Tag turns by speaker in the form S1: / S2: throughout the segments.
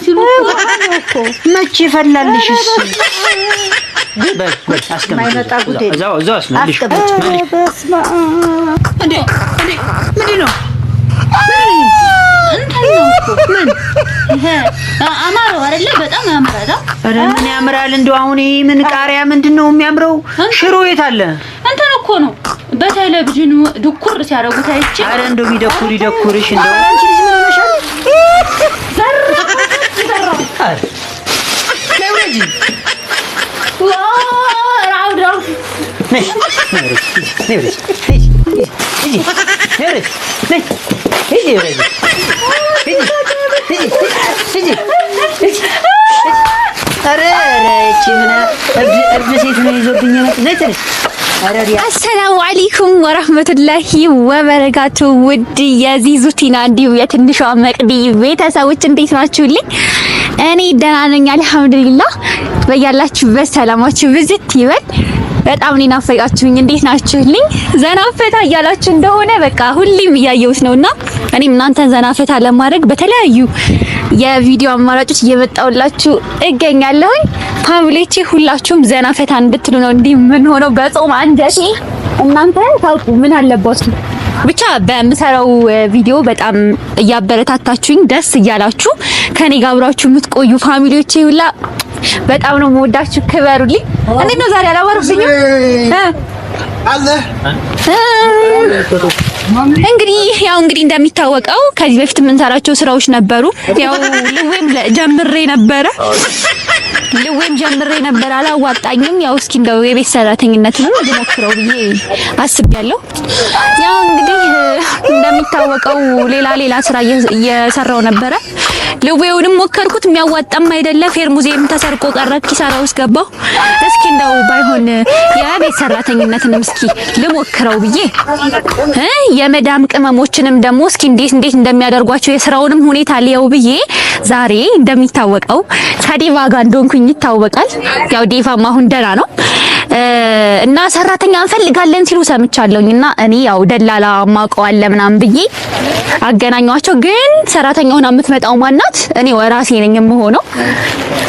S1: ሲሉ እኮ
S2: መቼ ፈላልሽስ?
S1: የማይመጣ ጉድ የለም።
S2: እዛው እዛው አስመልሽ።
S1: አስቀምጪ።
S3: በስመ አብ።
S2: እንዴ እንዴ፣ ምንድን ነው?
S1: እንትን ነው እኮ። ምን ይሄ አማረው አይደለ? በጣም ያምራል።
S2: ኧረ ምን ያምራል? እንደው አሁን ይሄ ምን ቃሪያ ምንድን ነው የሚያምረው? ሽሮ የት አለ?
S1: እንትን እኮ ነው፣ በቴሌቪዥን ድኩር ሲያደርጉት አይቼ።
S2: ኧረ እንደው ቢደኩር ይደኩርሽ። እንደው አንቺ ልጅ ምን ሆነሻል? ኧረ ነይ ውረጂ። ነይ ነይ ውረጂ። ነይ ውረጂ። ነይ ሂጂ። ነይ ውረጂ። ነይ ሂጂ ውረጂ። ሂጂ ሂጂ ሂጂ ሂጂ። ኧረ ኧረ ይቺ ምን እብድ እብድ ሴት ነው ይዞብኝ የመጣ። ነይ ተነሽ። ኧረ ሪያ።
S4: አሰላሙ አለይኩም ወራህመቱላሂ ወበረካቱ። ውድ የዚዙቲና እንዲሁም የትንሿ መቅዲ ቤተሰቦች እንዴት ናችሁልኝ? እኔ ደህና ነኝ አልሐምዱሊላህ። በያላችሁበት ሰላማችሁ ብዝት ይበል። በጣም ነው ናፈቃችሁኝ። እንዴት ናችሁልኝ? ዘና ፈታ እያላችሁ እንደሆነ በቃ ሁሌም እያየሁት ነውና እኔም እናንተን ዘና ፈታ ለማድረግ በተለያዩ የቪዲዮ አማራጮች እየመጣሁላችሁ እገኛለሁኝ። Family ዎቼ፣ ሁላችሁም ዘና ፈታ እንድትሉ ነው እንዲህ ምን ሆነው በጾም አንጀቴ። እናንተ ታውቁ ምን አለባችሁ። ብቻ በምሰራው ቪዲዮ በጣም እያበረታታችሁኝ፣ ደስ እያላችሁ ከኔ ጋር አብራችሁ የምትቆዩ family ዎቼ ሁላ በጣም ነው የምወዳችሁ። ክበሩልኝ። እንዴት ነው፣ ዛሬ አላወሩብኝም?
S5: አለ።
S4: እንግዲህ ያው እንግዲህ እንደሚታወቀው ከዚህ በፊት የምንሰራቸው ስራዎች ነበሩ። ያው ልዌም ጀምሬ ነበረ፣ ልዌም ጀምሬ ነበረ፣ አላዋጣኝም። ያው እስኪ እንደው የቤት ሰራተኝነትንም ልሞክረው ብዬ አስቤያለሁ። ያው እንግዲህ እንደሚታወቀው ሌላ ሌላ ስራ እየሰራው ነበረ። ልዌውንም ሞከርኩት፣ የሚያዋጣም አይደለ። ፌርሙዜም ተሰርቆ ቀረ፣ ኪሳራ ውስጥ ገባሁ። እስኪ እንደው ባይሆን የቤት ሰራተኝነትንም እስኪ ልሞክረው ብዬ የመዳም ቅመሞችንም ደግሞ እስኪ እንዴት እንዴት እንደሚያደርጓቸው የስራውንም ሁኔታ ልየው ብዬ ዛሬ እንደሚታወቀው ከዴቫ ጋር እንደሆንኩኝ ይታወቃል። ያው ዴቫም አሁን ደህና ነው እና ሰራተኛ እንፈልጋለን ሲሉ ሰምቻለሁኝ እና እኔ ያው ደላላ ማውቀዋለ ምናምን ብዬ አገናኘኋቸው። ግን ሰራተኛ ሆና የምትመጣው ማናት? እኔ ራሴ ነኝ የምሆነው።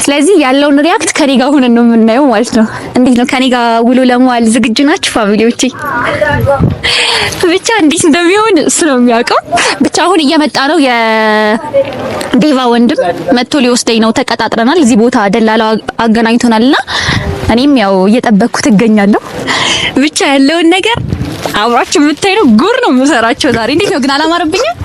S4: ስለዚህ ያለውን react ከኔ ጋር ሆነን ነው የምናየው ማለት ነው። እንዴት ነው፣ ከኔ ጋር ውሎ ለመዋል ዝግጁ ናችሁ family ዎቼ? ብቻ እንዴት እንደሚሆን እሱ ነው የሚያውቀው። ብቻ አሁን እየመጣ ነው፣ የዴቫ ወንድም መጥቶ ሊወስደኝ ነው። ተቀጣጥረናል። እዚህ ቦታ ደላላ አገናኝቶናልና እኔም ያው እየጠበቅኩት እገኛለሁ። ብቻ ያለውን ነገር አብራችሁ የምታይ ነው። ጉር ነው የምሰራቸው ዛሬ። እንዴት ነው ግን፣ አላማረብኝም?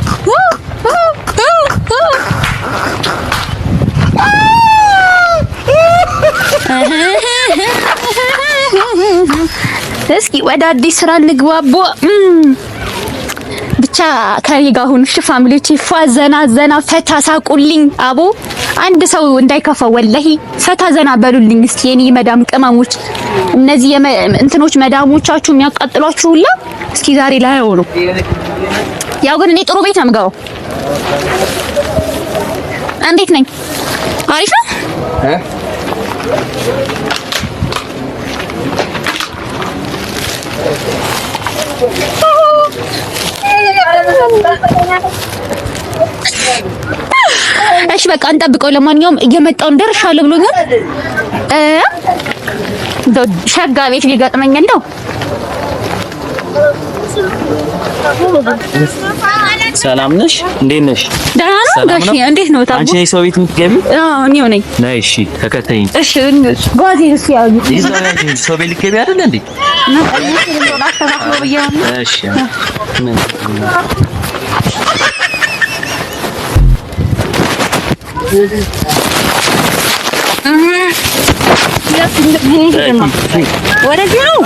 S4: እስኪ ወደ አዲስ ስራ እንግባቦ። ብቻ ከኔ ጋር ሁኑ እሺ family ዎቼ። ፏ ዘና ዘና ፈታ ሳቁልኝ። አቦ አንድ ሰው እንዳይከፋው ወላሂ ፈታ ዘና በሉልኝ እስኪ የኔ መዳም ቅመሞች፣ እነዚህ እንትኖች መዳሞቻችሁ የሚያቃጥሏችሁ ሁላ እስኪ ዛሬ ላይ ነው። ያው ግን እኔ ጥሩ ቤት ነው የምገባው። እንዴት ነኝ? አሪፍ ነው። እሺ በቃ እንጠብቀው። ለማንኛውም እየመጣው ደርሻለሁ ብሎኛል። እንደው ሸጋ ቤት ሊገጥመኝ እንደው።
S6: ሰላም ነሽ? እንዴት ነሽ?
S4: ደህና ነው ጋሽ፣ እንዴት ነው ታቦ?
S6: አንቺ ነሽ ሰው ቤት የምትገቢው?
S4: አዎ እኔው ነኝ።
S6: ነይ እሺ፣ ተከተይኝ።
S4: እሺ ጓዜን እስኪ ያዙ።
S6: ሰው ቤት ልትገቢ አይደል እንዴ? እሺ ምን
S4: ወደዚህ ነው።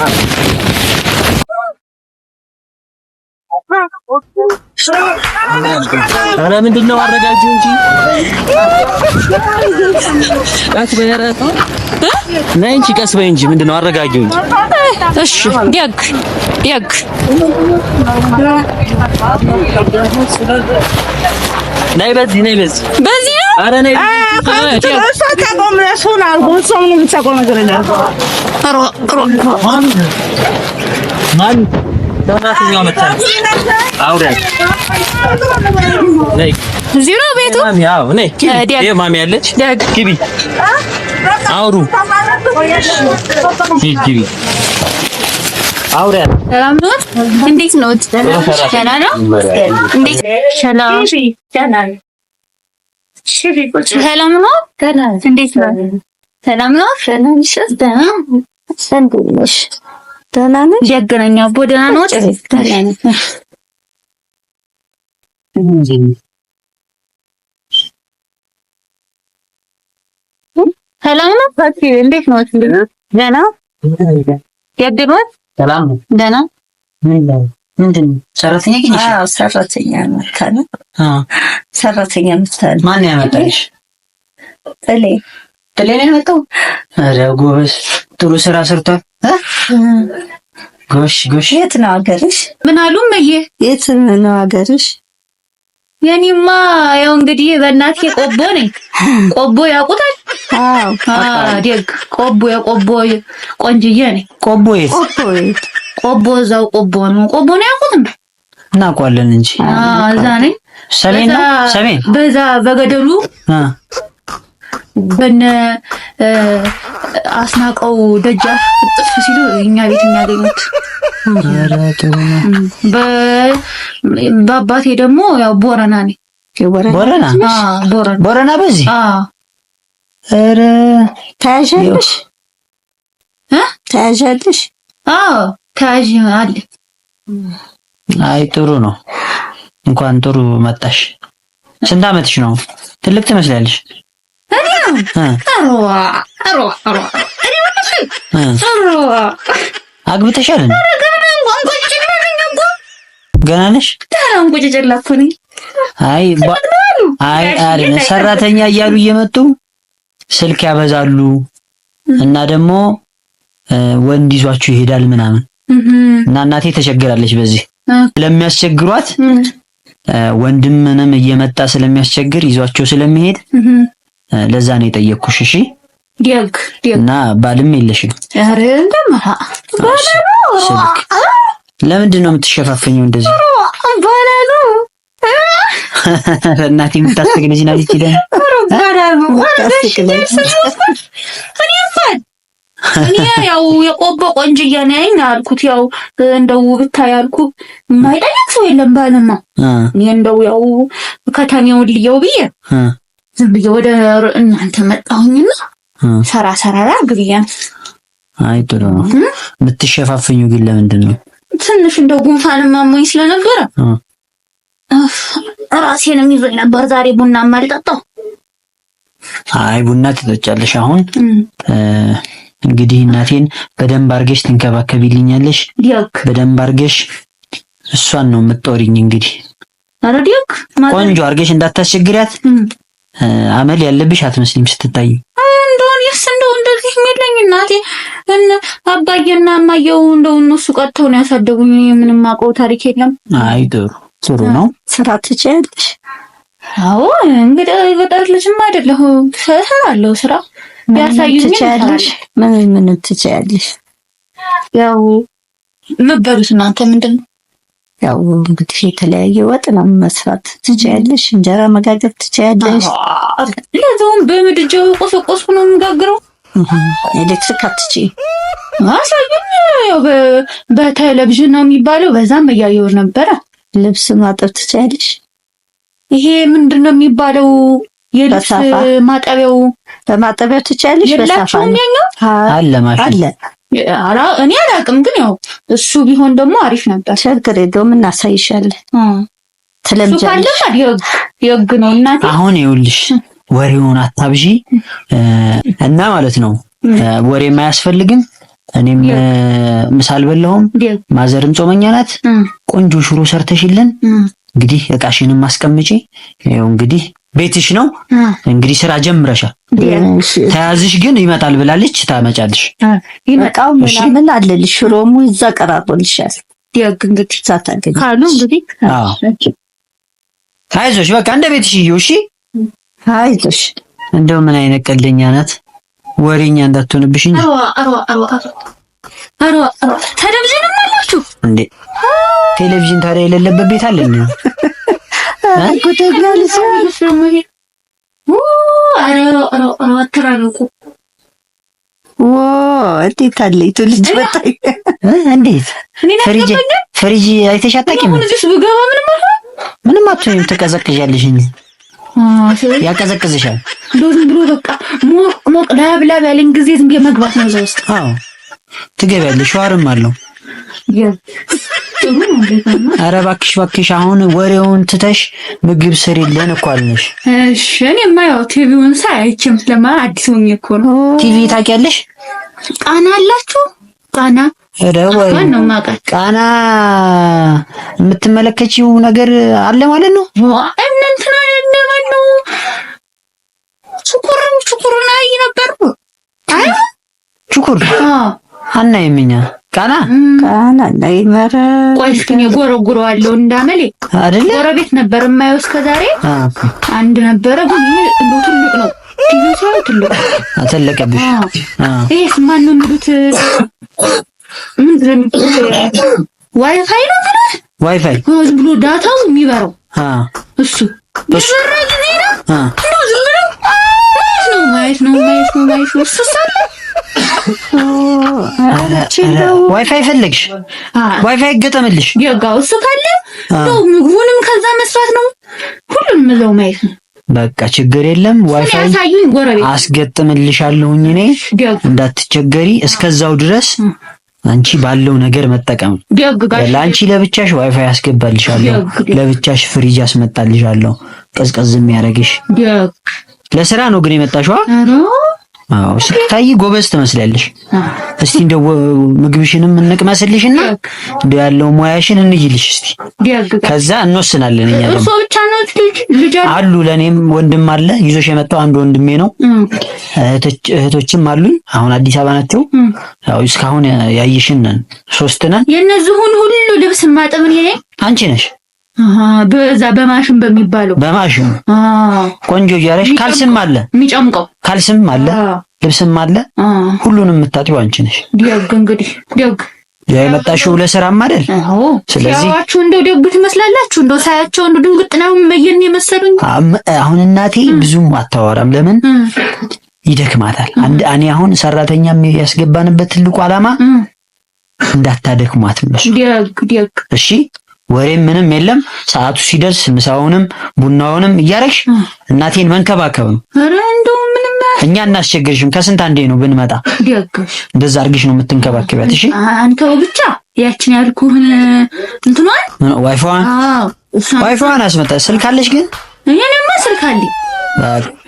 S6: ኧረ ምንድን ነው፣ አረጋጊው እንጂ፣ ቀስ በይ። ኧረ ነይ እንጂ፣ ቀስ በይ እንጂ፣ ምንድን ነው፣ አረጋጊው እንጂ።
S4: እሺ ደግ ደግ።
S6: ነይ በዚህ፣ ነይ በዚህ።
S4: በዚህ ነው።
S6: ኧረ ነይ።
S3: እሷ ታቆም፣ እሱን አድርጎ እሷ ምንም የምታውቀው ነገር የለም።
S6: ማን ሰራተኛዋ መታለች። አውሪያት። ነይ
S4: እዚሁ ነው ቤቱ።
S6: ማሚ። አዎ ነይ። ይሄ ማሚ አለች። ግቢ አውሩ። ግቢ አውሪያት።
S4: ሰላም ነው? እንዴት ነው? ደህና ነው? እንዴት ሰላም ሰላም ነው? እንዴት ነው? ሰላም ነው?
S3: ደህና ነሽ?
S1: ያገናኛ አቦ ደህና ነው? ሰላም ነው? እንዴት ነው? ደህና ያደሩት?
S2: ሰላም ነው?
S1: ደህና
S2: ምንድን ነው? ሰራተኛ አገኘሽ?
S3: አዎ ሰራተኛ መታ ነው። ሰራተኛ መታ ነው።
S2: ማን ነው ያመጣልሽ?
S3: ጥሌ።
S2: ጥሌ ነው ያመጣው? ኧረ ጎበዝ፣ ጥሩ ስራ ሰርቷል። ጎሽ ጎሽ።
S3: የት ነው ሀገርሽ?
S1: ምን አሉ እመዬ?
S3: የት ነው ሀገርሽ?
S1: የኔማ ያው እንግዲህ በእናቴ ቆቦ ነኝ። ቆቦ ያውቁታል?
S3: አዎ
S1: ደግ ቆቦ፣ የቆቦ ቆንጅዬ ነኝ።
S2: ቆቦ የት?
S1: ቆቦ እዛው ቆቦ ነው። ቆቦ ነው ያውቁትም?
S2: እናውቀዋለን እንጂ።
S1: እዛ ነኝ።
S2: ሰሜን ነው ሰሜን።
S1: በዛ በገደሉ በነ አስናቀው ደጃፍ ጥፍ ሲሉ እኛ ቤት የሚያገኙት። በአባቴ ደግሞ ያው ቦረና ነኝ።
S2: ቦረና ቦረና በዚህ ኧረ
S3: ተያዣለሽ? ተያዣለሽ?
S1: አዎ ተያዥ አለ።
S2: አይ ጥሩ ነው። እንኳን ጥሩ መጣሽ። ስንት አመትሽ ነው? ትልቅ ትመስላለሽ። አግብተሻል? ገና ነሽ? አይ አይ አይደለም፣ ሰራተኛ እያሉ እየመጡ ስልክ ያበዛሉ እና ደግሞ ወንድ ይዟችሁ ይሄዳል ምናምን እና እናቴ ተቸግራለች። በዚህ ስለሚያስቸግሯት ወንድምንም እየመጣ ስለሚያስቸግር ይዟቸው ስለሚሄድ ለዛ ነው የጠየቅኩሽ። እሺ እና ባልም የለሽም? ለምንድን ነው የምትሸፋፈኘው እንደዚህ? እናቴ የምታስቅ ልጅ ናት። ይችላል
S1: እኔ ያው የቆቦ ቆንጅዬ ነኝ አልኩት። ያው እንደው ብታይ አልኩ የማይጠይቅ ሰው የለም ባልማ። እኔ እንደው ያው ከተሜውን ልየው ብዬ ዝም ብዬ ወደ እናንተ መጣሁኝና ሰራ ሰራራ ግብያ።
S2: አይ ጥሩ ነው። የምትሸፋፍኙ ግን ለምንድን ነው?
S1: ትንሽ እንደው ጉንፋንም አሞኝ ስለነበረ ራሴንም ይዞኝ ነበር። ዛሬ ቡና አልጠጣሁ።
S2: አይ ቡና ትጠጫለሽ አሁን። እንግዲህ እናቴን በደንብ አድርገሽ ትንከባከቢልኛለሽ። በደንብ አድርገሽ እሷን ነው የምትጦሪኝ። እንግዲህ ቆንጆ አድርገሽ እንዳታስቸግሪያት። አመል ያለብሽ አትመስሊም ስትታይ።
S1: እንደው እኔስ እንደው እንደዚህ የሚለኝ እናቴ አባዬና እማዬው እንደው እነሱ ቀጥተው ነው ያሳደጉኝ። ምንም አውቀው ታሪክ የለም።
S2: አይ ጥሩ ጥሩ ነው።
S3: ስራ ትችያለሽ?
S1: አዎ እንግዲህ ገጠር ልጅም አይደለሁም፣ እሰራለሁ። ስራ ቢያሳዩኝ
S3: ትችያለሽ? ምን ምን ትችያለሽ?
S1: ያው የምትበሉት እናንተ ምንድን ነው?
S3: ያው እንግዲህ የተለያየ ወጥ ነው መስራት ትችያለሽ። እንጀራ መጋገር ትችያለሽ።
S1: ለዛውም በምድጃው ቆሰቆስኩ ነው የምጋግረው።
S3: ኤሌክትሪክ አትችይም?
S1: አሳዩኝ። ያው በቴሌቪዥን ነው የሚባለው፣ በዛም እያየሁ ነበረ።
S3: ልብስ ማጠብ ትችያለሽ?
S1: ይሄ ምንድን ነው የሚባለው? የልብስ ማጠቢያው
S3: በማጠቢያው ትችያለሽ? በሳፋ
S1: ነው
S2: አለ ማሽን
S3: አለ።
S1: እኔ አላውቅም፣ ግን ያው እሱ ቢሆን ደግሞ አሪፍ ነበር።
S3: ችግር የለውም እናሳይሻለን። ትለምጃለሽ።
S1: የግ ነው እናቴ።
S2: አሁን ይኸውልሽ ወሬውን አታብዢ እና ማለት ነው ወሬም አያስፈልግም። እኔም ምሳ አልበላሁም፣ ማዘርም ጾመኛ ናት። ቆንጆ ሽሮ ሰርተሽልን እንግዲህ እቃሽንም አስቀምጪ። ይኸው እንግዲህ ቤትሽ ነው እንግዲህ ስራ ጀምረሻል። ተያዝሽ ግን ይመጣል ብላለች፣ ታመጫለሽ።
S3: እቃው ምናምን አለልሽ፣ ሽሮሙ እዛ ቀራርቦልሻል።
S1: ደግ እንግዲህ ካሉ እንግዲህ
S2: አዎ፣ አይዞሽ በቃ እንደ ቤትሽ እዩ። እሺ
S3: አይዞሽ።
S2: እንደው ምን አይነት ቀልደኛ ናት! ወሬኛ እንዳትሆንብሽ እንጂ።
S1: ቴሌቪዥንም አላችሁ
S2: እንዴ? ቴሌቪዥን ታዲያ የሌለበት ቤት አለ እንዴ?
S3: እንዴት አለ ልጅ መጣ።
S2: እንዴት ፍሪጅ አይተሽ አታውቂም? ምንም አትሆኝም፣ ትቀዘቅዣለሽ እንጂ ያቀዘቅዝሻል።
S1: እንደው ዝም ብሎ በቃ ሞቅ ሞቅ ላብ ላብ ያለኝ ጊዜ ዝም ብዬ መግባት ነው እዛ ውስጥ።
S2: አዎ ትገቢያለሽ። ሸዋርም አለው። ኧረ እባክሽ እባክሽ፣ አሁን ወሬውን ትተሽ ምግብ ስሪልን እኮ አልንሽ።
S1: እሺ እኔማ ያው ቲቪውን ሳይ አይቼም ስለማ አዲስ ሆኜ እኮ ነው።
S2: ቲቪ ታውቂያለሽ?
S1: ቃና አላችሁ? ቃና
S2: ነው ቃና የምትመለከችው ነገር አለ ማለት ነው።
S1: እንትና እነማን ነው? ችኩርን አይ ነበር። አይ
S2: ችኩር አናይም እኛ ቃና
S3: ቃና አናይም። ኧረ
S1: ቆይ እስኪ እኔ ጎረጉረዋለሁ እንዳመሌ
S2: አይደለ?
S1: ጎረቤት ነበር የማየው እስከ ዛሬ አንድ ነበረ፣ ግን ይሄ እንደው ትልቅ ነው። ቲቪው ሳይሆን ትልቅ
S2: አተለቀብሽ።
S1: ይሄስ ማን ነው የሚሉት? ምንድን ነው የሚሉት? ዋይፋይ ነው የሚሉት።
S2: ዋይፋይ
S1: ዝም ብሎ data ው የሚበራው እሱ በራ ጊዜ ነው። እንደው ዝም ብሎ ማየት ነው ማየት ነው ማየት ነው ማየት ነው። እሱ ሳለ
S2: ዋይፋይ ፈለግሽ? ዋይፋይ ይገጠምልሽ።
S1: የጋው እሱ ካለ እንደው ምግቡንም ከዛ መስራት ነው፣ ሁሉንም እዛው ማየት ነው።
S2: በቃ ችግር የለም። ዋይፋይ አስገጥምልሻለሁኝ እኔ እንዳትቸገሪ። እስከዛው ድረስ አንቺ ባለው ነገር መጠቀም። ለአንቺ ለብቻሽ ዋይፋይ አስገባልሻለሁ፣ ለብቻሽ ፍሪጅ አስመጣልሻለሁ፣ ቀዝቀዝ የሚያደርግሽ። ለስራ ነው ግን የመጣሽው? አዎ ስትታይ ጎበዝ ትመስላለሽ። እስቲ እንደው ምግብሽንም እንቅመስልሽና እንደው ያለው ሙያሽን እንይልሽ እስቲ፣ ከዛ እንወስናለን። እኛ ደግሞ
S1: እርሶ ብቻ ነው ልጅ
S2: አሉ? ለኔም ወንድም አለ ይዞሽ የመጣው አንድ ወንድሜ ነው። እህቶችም አሉኝ። አሁን አዲስ አበባ ናቸው። ያው እስካሁን ያየሽን ነን፣ ሶስት ነን።
S1: የእነዚሁን ሁሉ ልብስ ማጠብ እኔ ነኝ።
S2: አንቺ ነሽ?
S1: በዛ በማሽን በሚባለው
S2: በማሽን ቆንጆ እያለሽ ካልስም አለ
S1: የሚጨምቀው
S2: ካልስም አለ ልብስም አለ። ሁሉንም የምታጥቢው አንቺ ነሽ።
S1: ደግ እንግዲህ ደግ
S2: የመጣሽው ለስራም አይደል?
S1: አዎ።
S2: ስለዚህ
S1: ያዋችሁ እንደው ደግ ትመስላላችሁ። እንደው ሳያቸው እንደው ድንግጥ ነው መየን የመሰሉኝ።
S2: አሁን እናቴ ብዙም አታወራም። ለምን ይደክማታል። እኔ አሁን ሰራተኛ ያስገባንበት ትልቁ ዓላማ እንዳታደክሟት ነው።
S1: ደግ ደግ።
S2: እሺ ወሬም ምንም የለም። ሰዓቱ ሲደርስ ምሳውንም ቡናውንም እያረግሽ እናቴን መንከባከብ ነው።
S1: ኧረ እንደው ምንም
S2: እኛ እናስቸግርሽም። ከስንት አንዴ ነው ብንመጣ። እንደዛ አድርግሽ ነው የምትንከባከቢያት። እሺ
S1: አንተው ብቻ ያችን ያልኩህን እንትኗን
S2: ዋይፋዋን ዋይፋዋን አስመጣ። ስልክ አለሽ ግን?
S1: እኔማ ስልክ አለኝ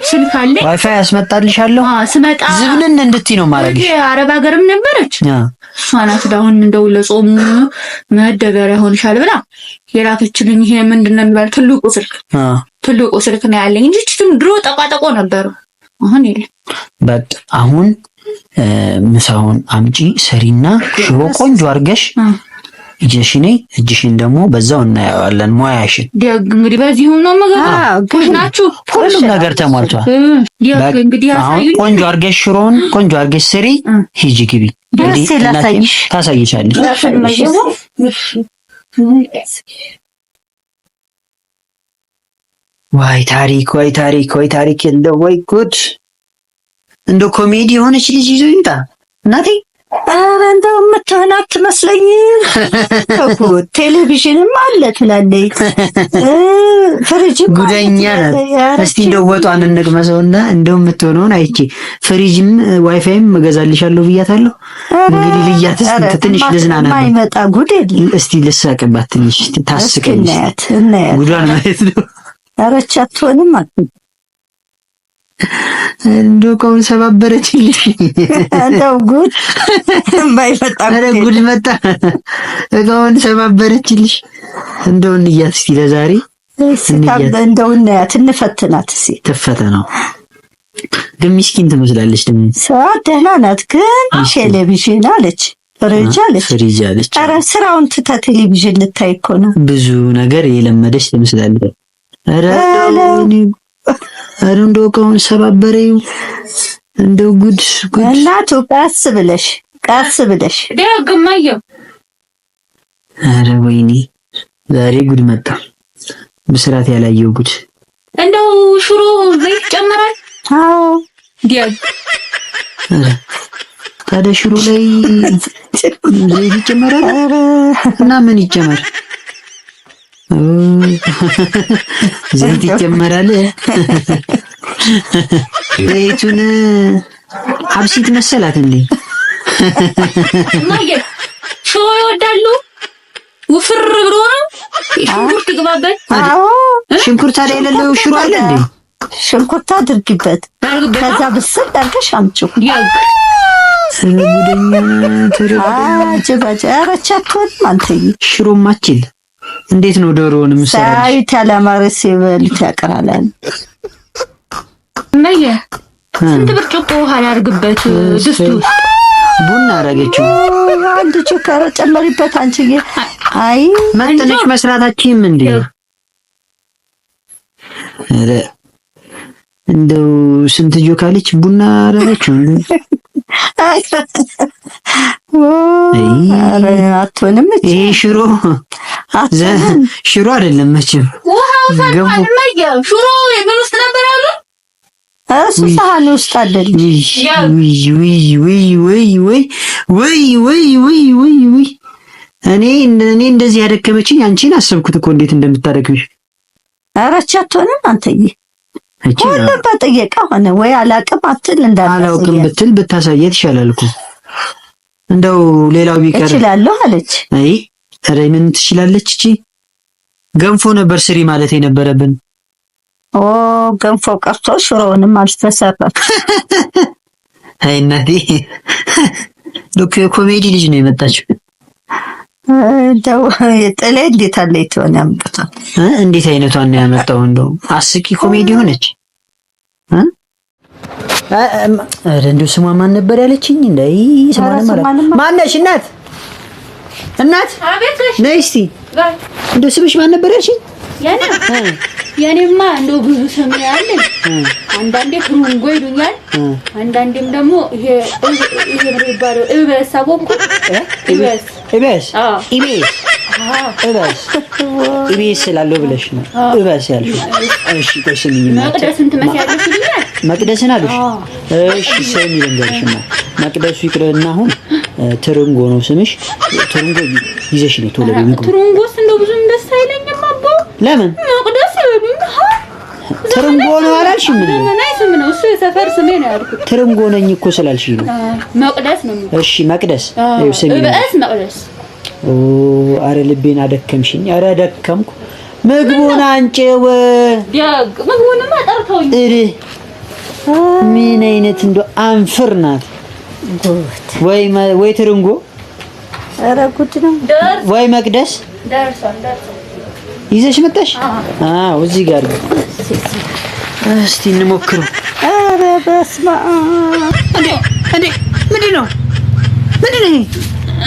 S1: ስልክ አለኝ።
S2: ዋይፋይ አስመጣልሻለሁ።
S1: ስመጣ
S2: ዝብንን እንድትይ ነው ማድረግሽ።
S1: አረብ ሀገርም ነበረች እሷ ናት። አሁን እንደው ለጾሙ መደበሪያ ሆንሻል ብላ የላከችልኝ። ይሄ ምንድን ነው የሚባለው? ትልቁ ስልክ ትልቁ ስልክ ነው ያለኝ እንጂ ድሮ ጠቋጠቆ ነበር። አሁን የለም።
S2: በቃ አሁን ምሳውን አምጪ ሰሪና ሽሮ ቆንጆ አድርገሽ እጅሽ ነይ። እጅሽን ደግሞ በዛው እናየዋለን ሙያሽን።
S1: ደግ እንግዲህ በዚሁ ነው ናችሁ።
S2: ሁሉም ነገር ተሟልቷል።
S1: ደግ እንግዲህ
S2: አሁን ቆንጆ አድርገሽ ሽሮውን ቆንጆ አድርገሽ ስሪ። ሂጂ ግቢ። ታሳይሻለሽ። ዋይ ታሪክ፣ ወይ ታሪክ፣ ወይ ታሪክ! እንደው ወይ ጉድ! እንደው ኮሜዲ የሆነች ልጅ ይዞ ይምጣ እናቴ።
S3: ኧረ እንደው የምትሆን አትመስለኝም። ቴሌቪዥንም አለ ትላለች፣ ፍሪጅም
S2: ጉደኛ ናት። እስቲ እንደው ወጧን እንቅመሰውና እንደው የምትሆነውን አይቼ ፍሪጅም ዋይፋይም እገዛልሻለሁ ብያታለሁ። እንግዲህ ልያት እስቲ ትንሽ ልዝናና።
S3: የማይመጣ ጉድ የለም።
S2: እስቲ ልሳቅባት ትንሽ ታስቀኝ። ጉዷን ማየት ነው።
S3: ኧረ ይህች አትሆንም አልኩኝ።
S2: እንደው እቃውን ሰባበረችልሽ።
S3: እንደው ጉድ የማይመጣ
S2: ኧረ ጉድ መጣ። እቃውን ሰባበረችልሽ። እንደው እንያት እስቲ ለዛሬ
S3: እንደው እናያት፣ እንፈትናት እስኪ።
S2: ትፈተናው ግን ምስኪን ትመስላለች። ደግሞ
S3: ደህና ናት፣ ግን ቴሌቪዥን አለች፣ ፍሪጅ አለች፣
S2: ፍሪጅ አለች።
S3: ኧረ ስራውን ትታ ቴሌቪዥን ልታይ እኮ ነው።
S2: ብዙ ነገር የለመደች ትመስላለች። ኧረ ኧረ እንደው እቃውን ሰባበረው። እንደው ጉድ ጉድ።
S3: እናቱ ቀስ ብለሽ ቀስ ብለሽ
S1: ደግማየው
S2: ኧረ ወይኔ ዛሬ ጉድ መጣ። ብስራት ያላየው ጉድ።
S1: እንደው ሽሮ ዘይት ይጨመራል?
S3: አዎ።
S1: ዲያግ
S2: ኧረ ታዲያ ሽሮ ላይ ዘይት ይጨመራል? እና ምን ይጨመር? ዘይት ይጨመራል። ዘይቱን አብሲት መሰላት እንዴ?
S1: እማዬ ሽሮ ይወዳሉ? ውፍር ብሎ ነው? ሽንኩርት ይግባበት።
S3: አዎ።
S2: ሽንኩርት ታዲያ የሌለው ሽሮ አለ እንዴ?
S3: ሽንኩርት አድርጊበት። ከዛ ብስል አድርገሽ አምጪው።
S1: ዲያግ
S2: ጉደኛ።
S3: አጀባጀ። ኧረ ቸኮልም አንተዬ።
S2: ሽሮማችን እንዴት ነው ዶሮውን የምሰራልሽ?
S3: ሳያዩት ያላማረ ሲበሉት ያቀራል።
S1: እማዬ ስንት ብርጭቆ ውሃ ላድርግበት ድስቱ ውስጥ?
S2: ቡና አደረገችው።
S3: አንድ ቹካራ ጨመሪበት አንቺዬ። አይ
S2: መጥነሽ መስራታችንም እንዴ? ኧረ እንደው ስንት ጆ ካለች ቡና አደረገችው።
S3: አትሆንም።
S2: ይሄ ሽሮ ሽሮ አይደለም መቼም።
S1: ውሃው ፈልቷል። እማዬ ሽሮ ምን ውስጥ ነበር ያሉ?
S3: እሱ ሳህን ውስጥ አለልሽ።
S2: ውይ ውይ ውይ ውይ ውይ ውይ ውይ ውይ ውይ ውይ እኔ እኔ እንደዚህ ያደከመችኝ አንቺን አሰብኩት እኮ እንዴት እንደምታደክምሽ።
S3: ኧረ አትሆንም አንተዬ። ሁሉም በጥየቃ ሆነ ወይ አላቅም አትል እንዳታሳያት።
S2: አላውቅም ብትል ብታሳየት ይሻላል እኮ እንደው ሌላው ቢቀር
S3: እችላለሁ አለች።
S2: አይ ኧረ ምን ትችላለች እቺ? ገንፎ ነበር ስሪ ማለት የነበረብን።
S3: ኦ ገንፎ ቀርቶ ሽሮውንም አልተሰራም።
S2: አይ እናቴ ዶክ ኮሜዲ ልጅ ነው የመጣችው።
S3: እንደው ጥሌ እንዴት አለ ይተወን ያምጣው
S2: እንዴት አይነቷን ነው ያመጣው? እንደው አስቂ ኮሜዲ ሆነች። ኧረ እንደው ስሟ ማን ነበር ያለችኝ? እንዳይ ስሟን ማለት ማነሽ? እናት እናት ነይ እስቲ። እንደው ስምሽ ማን ነበር ያልሽኝ?
S1: የኔማ እንደው ብዙ ስም ያለኝ። አንዳንዴ ትሩንጎ ይሉኛል፣ አንዳንዴም ደግሞ ይሄ ይሄ ምን ይባለው እበስ አቦኩ እበስ
S2: እበስ ኢቤስ እበስ ኢቤስ ስላለው ብለሽ ነው እበስ ያልሽው። እሺ ቆይ ስሚኝ፣
S1: መቅደስን ትመስያለሽ ይሉኛል።
S2: መቅደስን አሉሽ? እሺ ስሚ ልንገርሽማ፣ መቅደሱ ይቅርና አሁን ትርንጎ ነው ስምሽ። ትርንጎ ይዘሽ ነው ቶሎ በይ።
S1: ትርንጎስ እንደው ብዙም ደስ አይለኝም አቦ።
S2: ለምን
S1: መቅደስ ይሉኝ?
S2: ትርንጎ ነው አላልሽም?
S1: ዘመናዊ ስም ነው እሱ፣ የሰፈር ስሜ ነው ያልኩት።
S2: ትርንጎ ነኝ እኮ ስላልሽኝ ነው።
S1: መቅደስ ነው የሚባለው።
S2: እሺ መቅደስ። ይኸው ስሚ፣
S1: እበስ መቅደስ።
S2: ኦ አረ ልቤን አደከምሽኝ። አረ ደከምኩ። ምግቡን አንጪው።
S1: ዲያግ ምግቡንማ ጠርተውኝ።
S2: እረ ምን አይነት እንደው አንፍር ናት። ወይ ወይ ትርንጎ፣
S3: ኧረ ጉድ ነው።
S2: ወይ መቅደስ
S1: ደርሷል ደርሷል።
S2: ይዘሽ መጣሽ? አዎ እዚህ ጋር እስቲ እንሞክረው።
S3: ኧረ በስመ አብ!
S2: እንዴ እንዴ! ምንድን ነው ምንድን ነው ይሄ?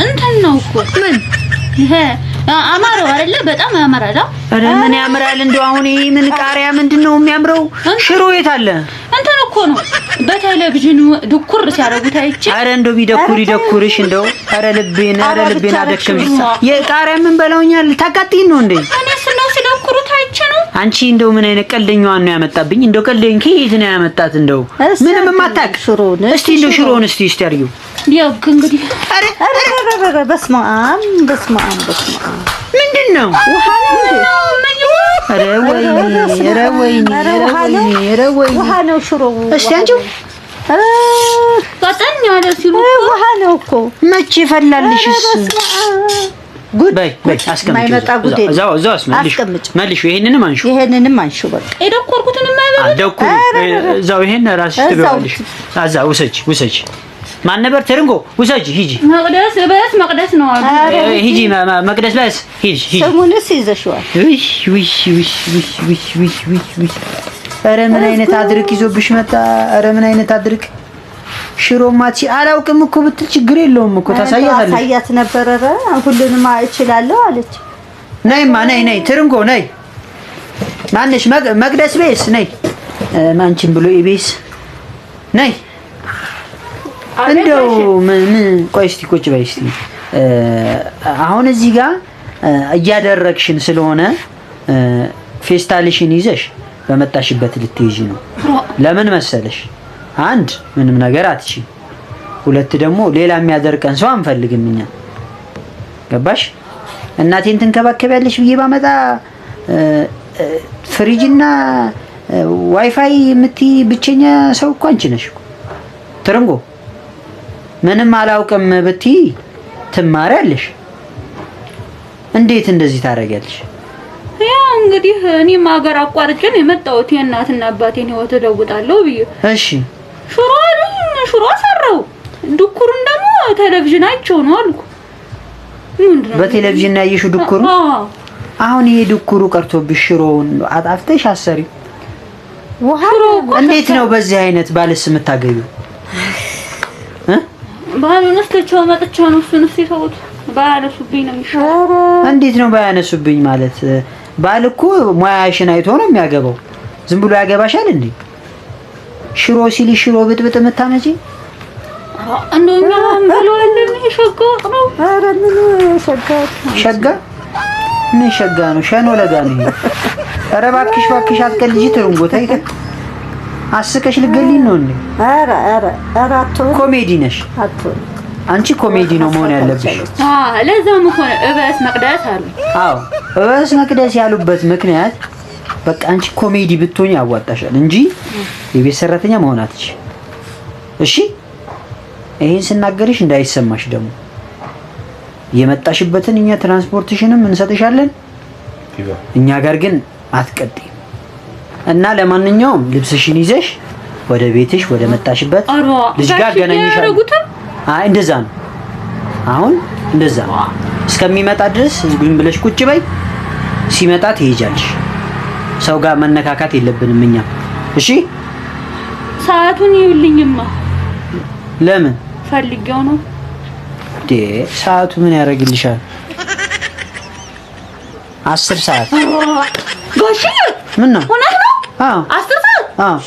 S1: እንትን ነው እኮ
S2: ምን
S1: ይሄ አማረው አይደለ? በጣም ያምራል።
S2: ኧረ ምን ያምራል እንደው አሁን ይሄ ምን ቃሪያ ምንድን ነው የሚያምረው? ሽሮ የት አለ?
S1: እንትን እኮ ነው በቴሌቪዥን ድኩር ሲያደርጉት አይቼ።
S2: ኧረ እንደው ቢደኩር ይደኩርሽ እንደው። ኧረ ልቤን ኧረ ልቤን አደከምሽ። የቃሪያ ምን በላውኛል? ታቃጥይን ነው እንዴ?
S1: እኔስ እንደው ሲደኩሩት አይቼ ነው።
S2: አንቺ እንደው ምን አይነት ቀልደኛዋን ነው ያመጣብኝ? እንደው ቀልደኝ ከየት ነው ያመጣት? እንደው ምንም የማታውቅ እስቲ እንደው ሽሮውን እስቲ እስቲ አድርጊው።
S1: ዲያግ እንግዲህ
S2: ኧረ
S3: ኧረ በስመ አብ በስመ አብ በስመ አብ!
S2: ምንድን ነው?
S3: ውሃ ነው እንዴ?
S2: ኧረ ወይኔ ኧረ ወይኔ ኧረ ወይኔ
S3: ውሃ ነው ሽሮው።
S2: እስቲ አንቺው
S1: ቀጠን ያለ ሲሉ
S3: ውሃ ነው እኮ
S2: መቼ ፈላልሽስ?
S3: ጉድ
S2: በይ በይ አስቀምጪው፣ እዛው እዛው መልሺው። ይሄንንም አንሺው፣
S3: ይሄንንም አንሺው። በቃ
S1: የደኮርኩትን የማይበሉት
S2: ደኩሪ እዛው። ይሄን እራስሽ ትበያለሽ። እዛ ውሰጂ ውሰጂ። ማን ነበር? ትርንጎ ውሰጂ፣ ሂጂ።
S1: መቅደስ በስ መቅደስ ነው አሉ።
S2: ሂጂ መቅደስ በስ ሂጂ ሂጂ።
S3: ስሙንስ ይዘሽዋል።
S2: ውይ ውይ ውይ ውይ ውይ ውይ ውይ ውይ! ኧረ ምን አይነት አድርቅ ይዞብሽ መጣ! ኧረ ምን አይነት አድርቅ! ሽሮማቲ አላውቅም እኮ ብትል ችግር የለውም እኮ ታሳያታለሽ።
S3: አሳያት ነበረ። ሁሉንም እችላለሁ አለች።
S2: ነይማ ነይ ነይ ትርንጎ ነይ። ማነሽ? መቅደስ ቤስ ነይ። ማንቺን ብሎ ኢቤስ ነይ። እንደው ምን ምን ቆይ እስቲ ቁጭ በይ እስቲ። አሁን እዚህ ጋር እያደረግሽን ስለሆነ ፌስታልሽን ይዘሽ በመጣሽበት ልትይዢ ነው። ለምን መሰለሽ? አንድ ምንም ነገር አትችይም። ሁለት ደግሞ ሌላ የሚያደርቀን ሰው አንፈልግም እኛ። ገባሽ? እናቴን ትንከባከቢያለሽ ብዬ ባመጣ ፍሪጅና ዋይፋይ የምትይ ብቸኛ ሰው እኮ አንቺ ነሽ እኮ። ትርንጎ ምንም አላውቅም ብትይ ትማሪያለሽ። እንዴት እንደዚህ ታደርጊያለሽ?
S1: ያው እንግዲህ እኔም ሀገር አቋርጬ ነው የመጣሁት የእናትና አባቴን ህይወት እለውጣለሁ ብዬ።
S2: እሺ
S1: ሽሮ አሉኝ፣ ሽሮ ሰራው። ድኩሩን ደግሞ ቴሌቪዥን አይቼው ነው አልኩ። ምንድነው
S2: በቴሌቪዥን ያየሽው ድኩሩ?
S1: አዎ።
S2: አሁን ይሄ ድኩሩ ቀርቶብሽ ሽሮውን አጣፍተሽ አሰሪው
S1: ሽሮ እኮ
S2: እንዴት ነው በዚህ አይነት ባልስ የምታገቢው?
S1: ባሉንስ ትቼው መጥቼ ነው። እሱንስ የተውት ባያነሱብኝ ነው የሚሻለው።
S2: እንዴት ነው ባያነሱብኝ ማለት? ባል እኮ ሙያሽን አይቶ ነው የሚያገባው። ዝም ብሎ ያገባሻል እንዴ? ሽሮ ሲል ሽሮ ብጥብጥ የምታመጪ
S1: እንደው እኛ እንበለዋለን። ይሄ ሸጋ ወጥ ነው።
S3: ኧረ ምን ሸጋ
S2: ሸጋ ምን ሸጋ ነው? ሸኖ ለጋ ነው ይሄ። ኧረ እባክሽ እባክሽ አትቀልጂ። ትርንጎ ተይ ተይ። አስቀሽ ልገልኝ ነው እንዴ?
S3: ኧረ ኧረ ኧረ አትሆንም፣
S2: ኮሜዲ ነሽ
S3: አትሆንም።
S2: አንቺ። ኮሜዲ ነው መሆን ያለብሽ።
S1: ለዛም እኮ ነው እበስ መቅደስ አሉ።
S2: አዎ እበስ መቅደስ ያሉበት ምክንያት በቃ አንቺ ኮሜዲ ብትሆኝ ያዋጣሻል እንጂ የቤት ሰራተኛ መሆን አትችይም። እሺ ይሄን ስናገርሽ እንዳይሰማሽ ደግሞ የመጣሽበትን እኛ ትራንስፖርትሽንም እንሰጥሻለን። እኛ ጋር ግን አትቀጥይም። እና ለማንኛውም ልብስሽን ይዘሽ ወደ ቤትሽ ወደ መጣሽበት ልጅ ጋር አገናኝሻለሁ። አይ እንደዛ ነው። አሁን እንደዛ ነው። እስከሚመጣ ድረስ ዝም ብለሽ ቁጭ በይ። ሲመጣ ትሄጃለሽ። ሰው ጋር መነካካት የለብንም እኛ። እሺ
S1: ሰዓቱን ይውልኝማ።
S2: ለምን
S1: ፈልጌው ነው
S2: እንዴ? ሰዓቱ ምን ያደርግልሻል? 10 ሰዓት
S1: ጋሽ
S2: ምን ነው?
S1: እውነት ነው?
S2: አዎ
S1: 10 ሰዓት።
S2: አዎ።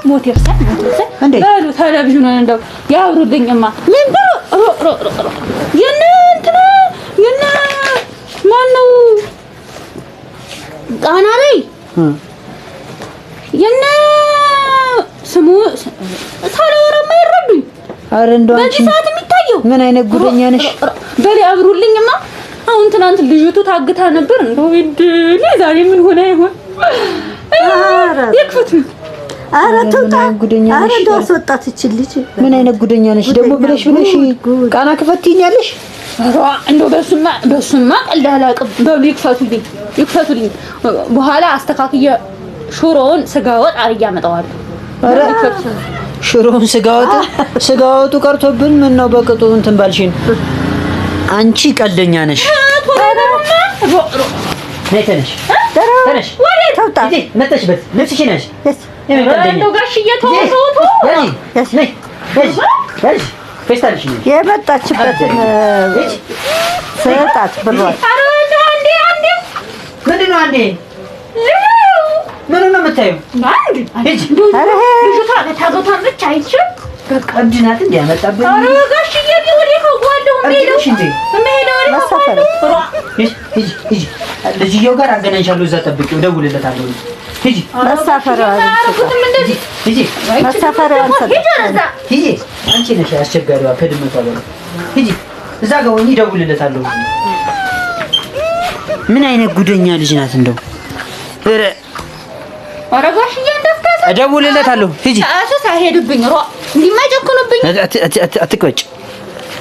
S1: ሞት ይርሳል፣ ሞት ይርሳል።
S2: እንዴ
S1: በሉ ቴሌቪዥኑን እንደው ያብሩልኝማ። ምን ብሎ ሮ ሮ ሮ የነ እንትና የነ ማነው ቃና ላይ የነ ስሙ ሳላወራማ ይረዱኝ።
S2: ኧረ እንደው አንቺ
S1: በዚህ ሰዓት የሚታየው
S2: ምን አይነት ጉደኛ ነሽ?
S1: በል ያብሩልኝማ። አሁን ትናንት ልጅቱ ታግታ ነበር። እንደው ይድል ዛሬ ምን ሆነ ይሆን? ይክፈት።
S3: ኧረ ትውጣ።
S2: ጉደኛ
S3: ኧረ
S2: ነሽ።
S3: እንደው አስወጣት ይችል ልጅ።
S2: ምን አይነት ጉደኛ ነሽ ደግሞ ብለሽ ብለሽ ቃና ክፈት ትይኛለሽ።
S1: እንደው በሱማ ቀልድ አላውቅም። በሉ ይክፈቱልኝ፣ ይክፈቱልኝ። በኋላ አስተካክዬ ሽሮውን ስጋ ወጥ አድርጌ አመጣዋለሁ።
S2: ኧረ ሽሮውን ስጋ ወጥ ስጋ ወጡ ቀርቶብን ምን ነው በቅጡ እንትን ባልሽን። አንቺ ቀልደኛ ነሽ። ነይ ተነሽ፣ ተነሽ፣
S3: ትውጣ።
S2: ሂጂ፣ መጣሽበት ልብስሽን ያዥ።
S1: እንደው ጋሽዬ ተው ተው ተው።
S2: ነይ፣ ያዥ፣ ያዥ፣ ፌስታልሽን ያዥ።
S3: የመጣችበትን ስጣት ብሯን።
S1: ኧረ እንደው አንዴ አንዴ
S2: ምንድን ነው አንዴ? ምኑን ነው የምታየው? ሂጂ።
S1: ልጅቷ መታገቷን ብቻ አይቼ
S2: በቃ እብድ ናት እንዴ ያመጣብኝ?
S1: ኧረ ጋሽዬ እኔ ወዴት አውቀዋለሁ?
S2: እብድ ነሽ እንዴ?
S1: የምሄደው ወዴት
S3: መሳፈር
S1: አውቀዋለሁ?
S2: ሂጂ፣ ሂጂ፣ ሂጂ። ልጅየው ጋር አገናኝሻለሁ። እዛ ጠብቂው፣ እደውልለታለሁ። ሂጂ፣
S3: መሳፈሪያዋን
S1: አያደርጉትም እንደዚህ።
S2: ሂጂ፣
S3: መሳፈሪያዋን ስጣት።
S1: ሂጂ ወደዛ።
S2: ሂጂ። አንቺ ነሽ አስቸጋሪዋ ከድመቷ በላይ። ሂጂ፣ እዛ ጋር ሆኜ እደውልለታለሁ። ምን አይነት ጉደኛ ልጅ ናት እንደው። ኧረ
S1: ኧረ ጋሽዬ እንዳታሳይ።
S2: እደውልለታለሁ። ሂጂ፣
S1: ሰዓቱ ሳይሄድብኝ ሯ እንዲማጨክኑብኝ
S2: አትቅበጭ።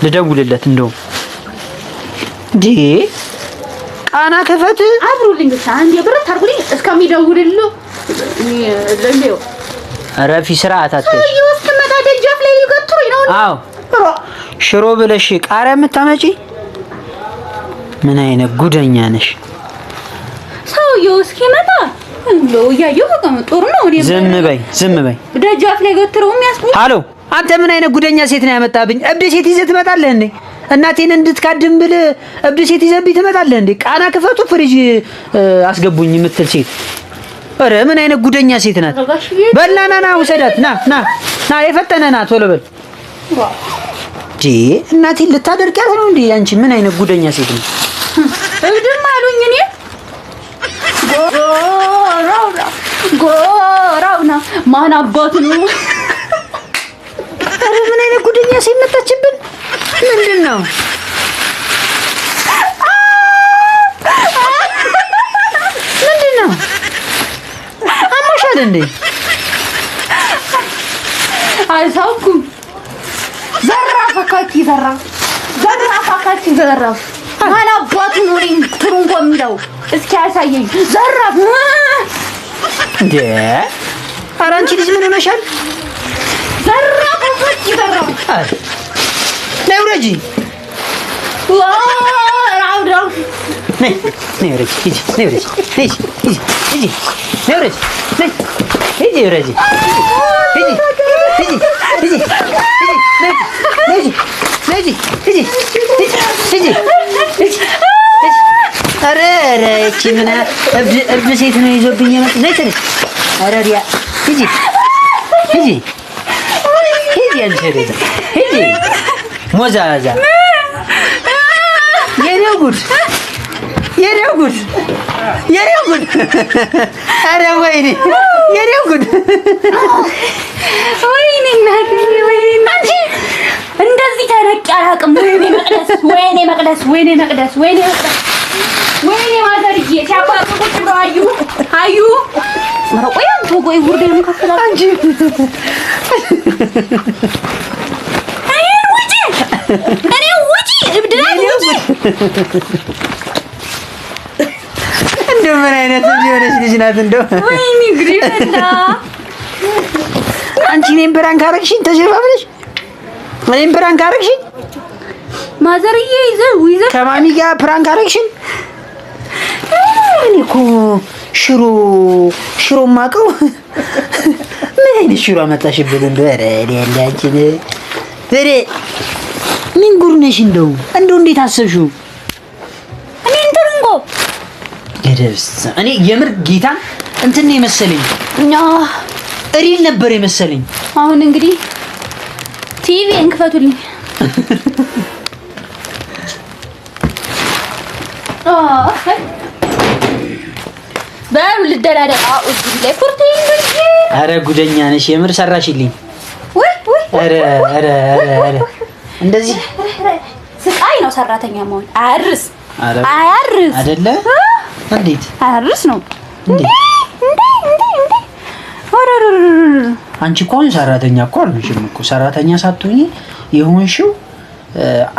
S2: ልደውልለት እንደውም እንዴ ቃና ክፈት።
S1: አብሩልኝ ብቻ አንዴ ብረት አድርጉልኝ እስከሚደውልልህ ለእንዴው
S2: ረፊ ስርዓት አትያዥ።
S1: ሰውዬው እስክመጣ ደጃፍ ላይ ሊገትሩኝ ነው።
S2: አዎ ሽሮ ብለሽ ቃሪያ የምታመጪ ምን አይነት ጉደኛ ነሽ?
S1: ሰውዬው እስኪመጣ እንደው እያየሁ በቃ ጥሩ ነው። እኔ
S2: ዝም በይ ዝም በይ።
S1: ደጃፍ ላይ ገትረው የሚያስቁኝ።
S2: ሃሎ አንተ ምን አይነት ጉደኛ ሴት ነው ያመጣብኝ? እብድ ሴት ይዘህ ትመጣለህ እንዴ? እናቴን እንድትካድም ብለህ እብድ ሴት ይዘህብኝ ትመጣለህ እንዴ? ቃና ክፈቱ ፍሪጅ አስገቡኝ የምትል ሴት። ኧረ ምን አይነት ጉደኛ ሴት ናት? በል ና ና ውሰዳት። ና ና ና የፈጠነ ና ቶሎ በል። እንዴ እናቴን ልታደርቂያት ነው እንዴ? አንቺ ምን አይነት ጉደኛ ሴት ነው?
S1: እብድም አሉኝ። እኔ ጎራውና ጎራውና ማን አባቱ ነው?
S2: ኧረ ምን አይነት ጉደኛ ሴት መጣችብን? ምንድን ነው? ምንድን ነው? አሞሻል እንዴ?
S1: አልሳኩም። ዘራፍ አካኪ ዘራፍ ዘራፍ አካኪ ዘራፍ። ማን አባቱ ነው እኔን ትሩንጎ የሚለው? እስኪ ያሳየኝ። ዘራፍ
S2: እንዴ! ኧረ አንቺ ልጅ ምን ሆነሻል?
S1: ዘራፍ አካኪ ዘራፍ።
S2: ኧረ ነይ ውረጂ።
S1: ራውዳው
S2: ነይ ነይ ውረጂ። ሂጂ ነይ ውረጂ። ነይ ሂጂ ሂጂ ነይ ውረጂ። ነይ ሂጂ ውረጂ። ሂጂ ሂጂ ሂጂ ሂጂ ነይ ነይ ሂጂ ሂጂ ሂጂ ሂጂ ሂጂ። ኧረ ኧረ ይቺ ምን እብድ እብድ ሴት ነው ይዞብኝ የመጣ። ነይ ተነሽ። ኧረ ዲያ ሂጂ ሂጂ ሂጂ አንቺ ወደዛ ሂጂ ሞዛዛ። የኔው ጉድ የኔው ጉድ የኔው ጉድ! ኧረ ወይኔ የኔው ጉድ!
S1: ወይኔ እናቴ ወይኔ እናቴ፣ እንደዚህ ተነቄ አላውቅም። ወይኔ መቅደስ ወይኔ መቅደስ ወይኔ መቅደስ ወይኔ መቅደስ ወይኔ ማዘርዬ ሲያባርሩ ቁጭ ብለው አዩ አዩ። ኧረ ቆይ አንተ ቆይ ጉርዴን ከፍላ
S2: አንቺ
S1: እኔን ውጪ እኔ ውጪ እብድ ናት ውጪ።
S2: እንደው ምን አይነት እብድ የሆነች ልጅ ናት? እንደው
S1: ወይኔ ጉዴ ፈላ።
S2: አንቺ እኔን prank አደረግሽኝ ተሸፋፍነሽ፣ እኔን prank አደረግሽኝ፣
S1: ማዘርዬ ይዘው ይዘው
S2: ከማሚ ጋር prank አደረግሽኝ። እኔ እኮ ሽሮ ሽሮ የማውቀው ምን አይነት ሽሮ አመጣሽብን? እንደው ኧረ እኔ ያለ አንቺን ኧረ ምን ጉድ ነሽ? እንደው እንደው እንዴት አሰብሽው?
S1: እኔን ትርንጎ
S2: ገደብስ እኔ የምር ጌታን እንትን ነው የመሰለኝ፣ real ነበር የመሰለኝ።
S1: አሁን እንግዲህ ቲቪ እንክፈቱልኝ። በሉ ልደላደል። አኡዝ ቢላሂ ፉርቴ እንግዲህ
S2: ኧረ ጉደኛ ነሽ የምር ሰራሽልኝ።
S1: ወይ ወይ
S2: ኧረ ኧረ ኧረ ኧረ እንደዚህ
S1: ስቃይ ነው ሰራተኛ መሆን። አያርስ
S2: ኧረ
S1: አያርስ
S2: አይደለ እንዴት
S1: አያርስ ነው
S2: እንዴ
S1: እንዴ እንዴ እንዴ ኦሮሮሮሮ
S2: አንቺ እኮ አሁን ሰራተኛ እኮ አልሆንሽም እኮ። ሰራተኛ ሳትሆኚ የሆንሽው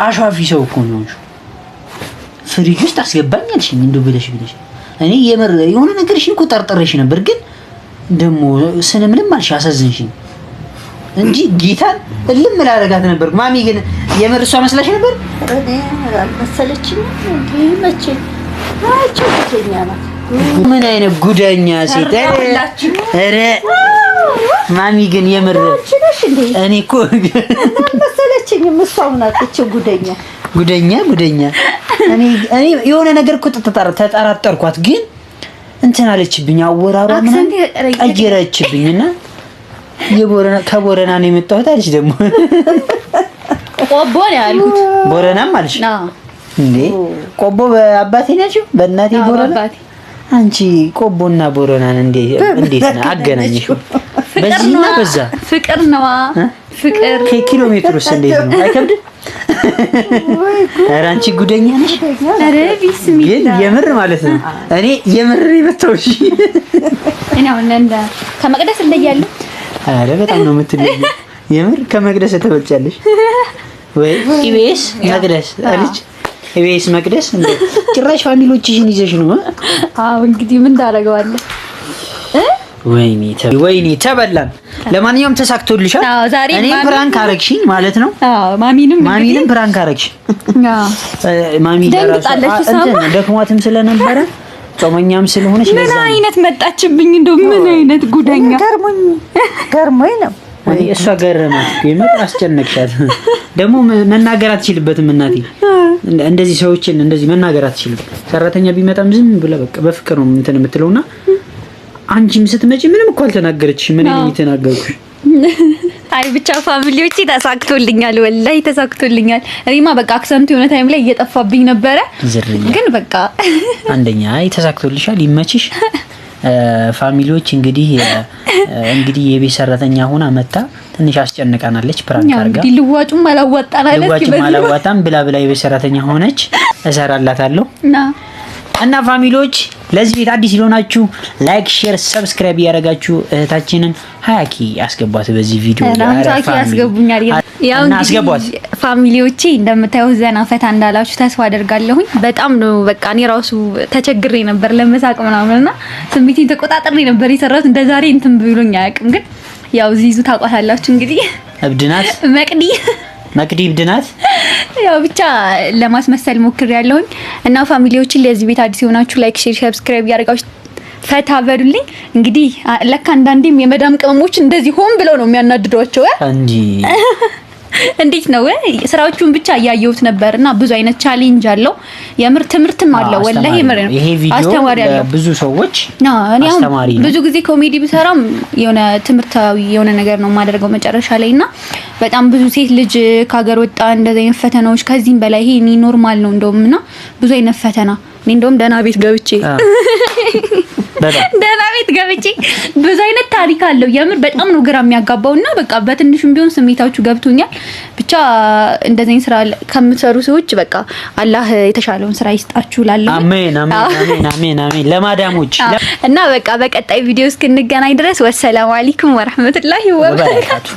S2: አሿፊ ሰው እኮ ነው የሆንሽው። ፍሪጅ ውስጥ አስገባኝ አልሽኝ እንደው ብለሽ ብለሽ እኔ የምር የሆነ ነገርሽን እኮ ጠርጥሬሽ ነበር፣ ግን ደግሞ ስንምልም አልሽ አሳዝንሽኝ እንጂ ጌታን እልም ላደርጋት ነበር። ማሚ ግን የምር እሷ መስላሽ ነበር?
S3: እኔ አልመሰለችኝም። እንዴ መቼ መቼ ጉደኛ ናት።
S2: ምን አይነት ጉደኛ ሴት! ኧረ ማሚ ግን የምር
S3: አንቺ ነሽ እንዴ?
S2: እኔ እኮ
S3: አልመሰለችኝም። እሷው ናት እቺ ጉደኛ።
S2: ጉደኛ ጉደኛ። እኔ እኔ የሆነ ነገር እኮ ተጠራጠርኳት፣ ግን እንትን አለችብኝ፣ አወራሯ ምናምን ቀየረችብኝና የቦረና ከቦረና ነው የመጣሁት አለች። ደግሞ
S1: ቆቦ ነው ያልኩት።
S2: ቦረናም አለች እንዴ? ቆቦ በአባቴ ናቸው በእናቴ ቦረና። አንቺ ቆቦና ቦረናን እንዴት እንዴት አገናኘሽው? በዚህና በዛ
S1: ፍቅር ነዋ። ፍቅር
S2: ከኪሎ ሜትሩስ እንዴት ነው? አይከብድም? ኧረ አንቺ ጉደኛ ነሽ።
S1: ኧረ ቢስሚላ
S2: ግን የምር ማለት ነው እኔ የምር የመታውሽ
S1: እኔ አሁን እንደ ከመቅደስ እለያለሁ።
S2: ኧረ በጣም ነው የምትለዩ። የምር ከመቅደስ ተበልጫለሽ ወይ? ኢቢኤስ መቅደስ አለች። ኢቢኤስ መቅደስ እንደ ጭራሽ family ዎችሽን ይዘሽ ነው።
S1: አዎ እንግዲህ ምን ታደርገዋለህ?
S2: ወይኔ ወይኔ ተበላን። ለማንኛውም ተሳክቶልሻል።
S1: አዎ ዛሬ
S2: እኔ prank አረግሽኝ ማለት ነው።
S1: አዎ ማሚንም
S2: ማሚንም prank አረግሽኝ።
S1: አዎ
S2: ማሚ
S1: ደንግጣለች።
S2: እንትን ደክሟትም ስለነበረ ጾመኛም ስለሆነች
S1: ምን አይነት መጣችብኝ እንደው ምን አይነት ጉደኛ
S3: ገርሞኝ ገርሞኝ ነው።
S2: እኔ እሷ ገረማት እኮ የምር አስጨነቅሻት። ደግሞ መናገር አትችልበትም እናቴ። እንደዚህ ሰዎችን እንደዚህ መናገር አትችልም። ሰራተኛ ቢመጣም ዝም ብላ በቃ በፍቅር ነው እንትን የምትለውና አንቺም ስትመጪ ምንም እኮ አልተናገረችሽ። ምን ነው የተናገርኩሽ?
S4: አይ ብቻ family ዎቼ ተሳክቶልኛል፣ ወላሂ ተሳክቶልኛል። እኔማ በቃ accent ኡ የሆነ time ላይ እየጠፋብኝ ነበረ፣
S2: ዝርያ
S4: ግን በቃ
S2: አንደኛ። አይ ተሳክቶልሻል፣ ይመችሽ። Family ዎች እንግዲህ የቤት ሰራተኛ ሆና መታ ትንሽ አስጨንቃናለች። Prank
S4: ያው
S2: አርጋ
S4: እንግዲህ ልዋጩም አላዋጣን አለ። እስኪ
S2: ልዋጭም
S4: በዚህ
S2: አላዋጣም ብላ ብላ የቤት ሰራተኛ ሆነች። እሰራላታለሁ።
S4: ና
S2: እና family ዎች ለዚህ ቤት አዲስ ሊሆናችሁ like፣ share፣ subscribe እያደረጋችሁ እህታችንን 20K አስገቧት። በዚህ ቪዲዮ ኧረ
S4: 50K
S2: family።
S4: ያስገቡኛል። ያው
S2: እና አስገቧት።
S4: እንግዲህ family ዎቼ እንደምታየው ዘና ፈታ እንዳላችሁ ተስፋ አደርጋለሁኝ። በጣም ነው በቃ እኔ ራሱ ተቸግሬ ነበር ለመሳቅ ምናምን እና ስሜቴን ተቆጣጥሬ ነበር የሰራሁት። እንደ ዛሬ እንትን ብሎኝ አያውቅም። ግን ያው ዚዙ ታውቋታላችሁ እንግዲህ
S2: እብድ ናት።
S4: መቅዲ።
S2: መቅዲ እብድ ናት።
S4: ያው ብቻ ለማስመሰል ሞክሬያለሁኝ እና family ዎችን ለዚህ ቤት አዲስ የሆናችሁ like፣ share፣ subscribe እያደረጋችሁ ፈታ በሉልኝ። እንግዲህ ለካ አንዳንዴም የመዳም ቅመሞች እንደዚህ ሆን ብለው ነው የሚያናድዷቸው እ?
S2: እንጂ።
S4: እንዴት ነው ስራዎቹን ብቻ እያየሁት ነበር እና ብዙ አይነት challenge አለው። የምር ትምህርትም አለው። ወላሂ
S2: አስተማሪ
S4: የምር
S2: ነው።
S4: ነው።
S2: ይሄ ቪዲዮ
S4: አስተማሪ አለው።
S2: ለብዙ ሰዎች
S4: እኔ አሁን
S2: አስተማሪ ነው።
S4: ብዙ ጊዜ ኮሜዲ ብሰራም የሆነ ትምህርታዊ የሆነ ነገር ነው የማደርገው መጨረሻ ላይ እና በጣም ብዙ ሴት ልጅ ከሀገር ወጣ እንደዚህ አይነት ፈተናዎች ከዚህም በላይ ይሄ እኔ normal ነው እንደውም እና ብዙ አይነት ፈተና እኔ እንደውም ደህና ቤት ገብቼ
S2: በጣም
S4: ደህና ቤት ገብቼ ብዙ አይነት ታሪክ አለው። የምር በጣም ነው ግራ የሚያጋባው እና በቃ በትንሹም ቢሆን ስሜታችሁ ገብቶኛል። ብቻ እንደዚህ አይነት ስራ ከምትሰሩ ሰዎች በቃ አላህ የተሻለውን ስራ ይስጣችሁ እላለሁ።
S2: አሜን አሜን አሜን አሜን አሜን። ለማዳሞች
S4: እና በቃ በቀጣይ ቪዲዮ እስክንገናኝ ድረስ ወሰላሙ አለይኩም ወራህመቱላሂ ወበረካቱ።
S2: ወበረካቱ።